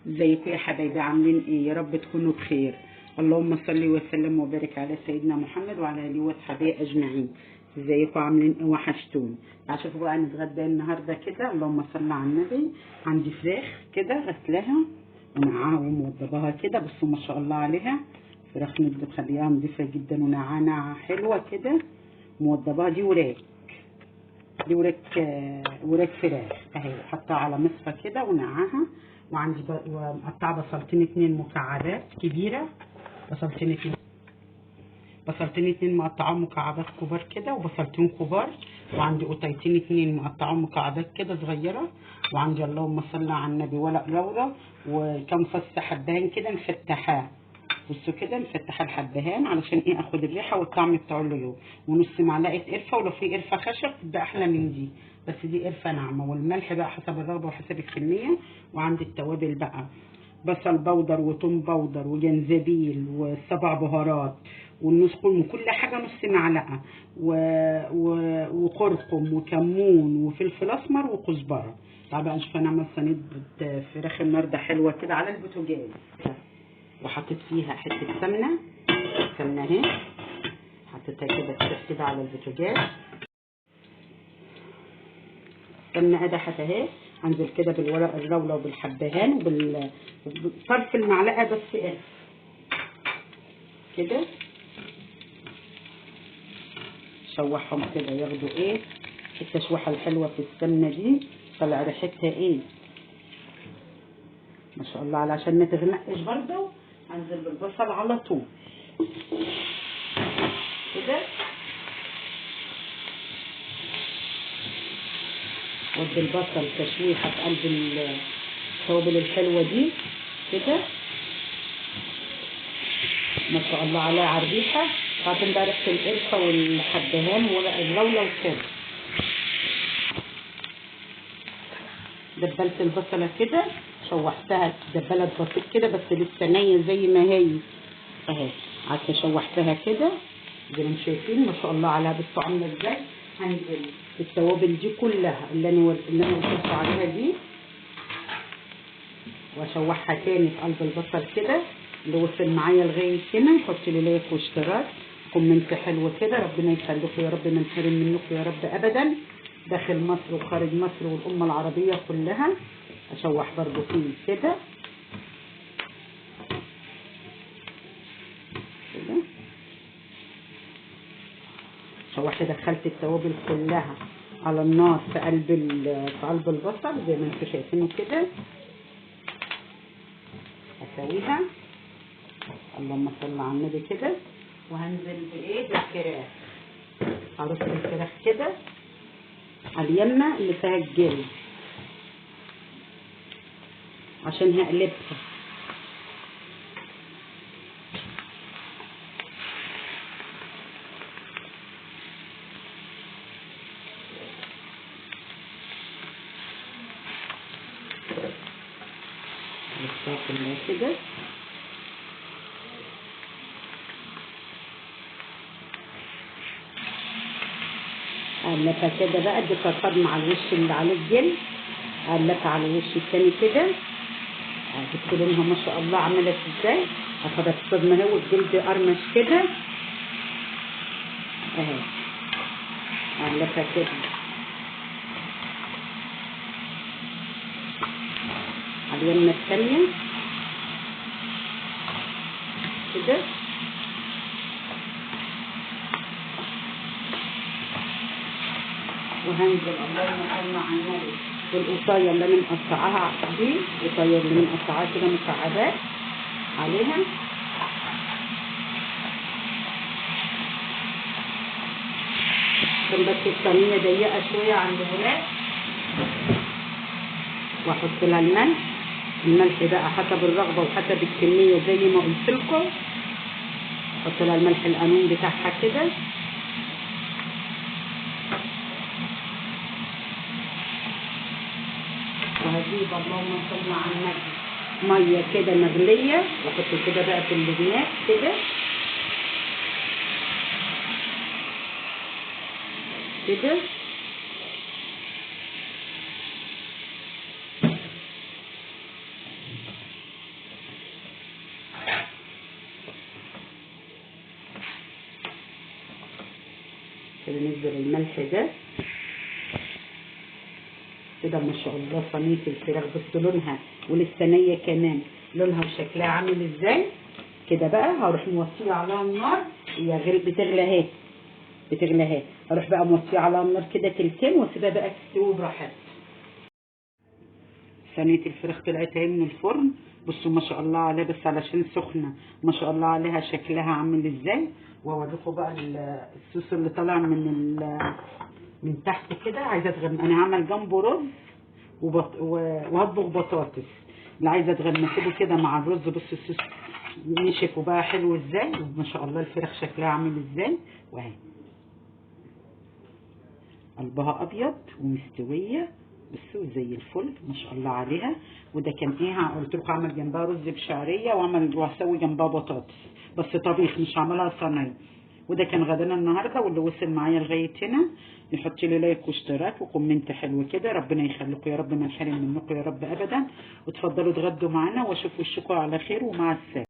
ازيكم يا حبايبي؟ عاملين ايه؟ يا رب تكونوا بخير. اللهم صل وسلم وبارك على سيدنا محمد وعلى اله وصحبه اجمعين. ازيكم عاملين ايه؟ وحشتوني. شوفوا بقى نتغدى النهارده كده. اللهم صل على النبي. عندي فراخ كده غسلاها ونقعها وموضباها كده، بصوا ما شاء الله عليها، فراخ مخليها نضيفه جدا ونقعها حلوة كده موضباها. دي وراك، دي وراك فراخ اهي، حطها على مصفى كده ونقعها. وعندي ومقطعه بصلتين 2 مكعبات كبيرة، بصلتين اتنين مقطعاهم مكعبات كبار كده، وبصلتين كبار. وعندي قطيتين 2 مقطعاهم مكعبات كده صغيرة. وعندي اللهم صل على النبي ورق لورا وكم فص حبهان كده مفتحاه، بصوا كده مفتحة الحبهان علشان ايه؟ اخد الريحة والطعم بتاع الليو. ونص معلقه قرفه، ولو في قرفه خشب تبقى احلى من دي، بس دي قرفه ناعمة. والملح بقى حسب الرغبة وحسب الكمية. وعندي التوابل بقى، بصل بودر وتوم بودر وجنزبيل وسبع بهارات والنص كل حاجة نص معلقه، وقرقم وكمون وفلفل اسمر وكزبره. تعالوا بقى نشوف هنعمل صينية فراخ النهارده حلوة كده على البوتاجاز. وحطيت فيها حتة سمنه، سمنه اهي حطيتها كده تسيح كده على البوتاجاز. سمنه قدحت اهي. انزل كده بالورق الراوله وبالحبهان وبالطرف المعلقة بس قرفه كده، شوحهم كده ياخدوا ايه التشويحه الحلوة في السمنة دي، طلع ريحتها ايه ما شاء الله. علشان ما تغمقش برضو انزل بالبصل على طول كده. ودي البصل تشويحه في قلب التوابل الحلوة دي كده ما شاء الله عليها على الريحة. بعدين بقى ريحه القرفه والحبهان وورق اللولة وكده. دبلت البصله كده، شوحتها دبلت بسيط كده بس لسه نيه زي ما هي اهي، عارفه شوحتها كده زي ما انتم شايفين ما شاء الله عليها. بصوا عامله ازاي. هنزل التوابل دي كلها اللي انا قلت عليها دي، واشوحها تاني في قلب البصل كده. اللي وصل معايا لغاية هنا يحط لي like واشتراك، comment حلو كده. ربنا يخليكم يا رب، ما نحرم منكم يا رب ابدا، داخل مصر وخارج مصر والامه العربية كلها. اشوح برضو فيه كده كده، شوحت دخلت التوابل كلها على النار في قلب البصل زي ما انتم شايفينه كده. اسويها اللهم صل على النبي كده. وهنزل بايه؟ بالفراخ. هرص الفراخ كده على اليمه اللي فيها الجلد عشان هقلبها. هرصها كلها كده. اقلبها كده بقى، ادي صدمة على الوش اللي عليه الجلد، اقلبها على الوش التاني كده. بصوا لونها ما شاء الله عملت ازاي، اخدت الصدمة اهي والجلد قرمش كده اهي. اقلبها كده على اليمه التانية كده. وهنزل اللهم صل على النبي بالقطايه اللي انا مقطعاها دي، القطايه اللي انا مقطعاها كده مكعبات عليها. عشان بس الصينية ضيقه شوية عند الولاد. واحط لها الملح. الملح بقى حسب الرغبة وحسب الكمية زي ما قلت لكم. احط لها الملح القانون بتاعها كده. وهجيب اللهم صل على النبي مية كده مغليه، واحط كده بقى في اللبنات كده كده. كده ننزل الملح ده كده. ما شاء الله صينية الفراخ، بصوا لونها ولسه نيه كمان، لونها وشكلها عامل ازاي كده. بقى هروح موطيه عليها النار، هي بتغلى اهي، بتغلى اهي. هروح بقى موطيه على النار كده تلتين واسيبها بقى تستوي براحتها. صينية الفراخ طلعت اهي من الفرن، بصوا ما شاء الله عليها، بس علشان سخنة ما شاء الله عليها شكلها عامل ازاي. واوريكم بقى الصوص اللي طالع من تحت كده. عايزه انا هعمل جنبه رز وهطبخ بطاطس، اللي عايزه تغمسه كده مع الرز. بصوا الصوص نشف وبقى حلو ازاي، وما شاء الله الفراخ شكلها عامل ازاي، واهي قلبها ابيض ومستويه، بصوا زي الفل ما شاء الله عليها. وده كان ايه، قلت لكم اعمل جنبها رز بشعريه وهسوي جنبها بطاطس، بس طبيخ مش هعملها صينية. وده كان غدانا النهارده، واللي وصل معايا لغاية هنا يحط لي like واشتراك و comment حلو كده. ربنا يخليكم يا رب، ما نحرم منكم يا رب ابدا. وتفضلوا اتغدوا معانا، واشوف وشكم على خير، ومع السلامة.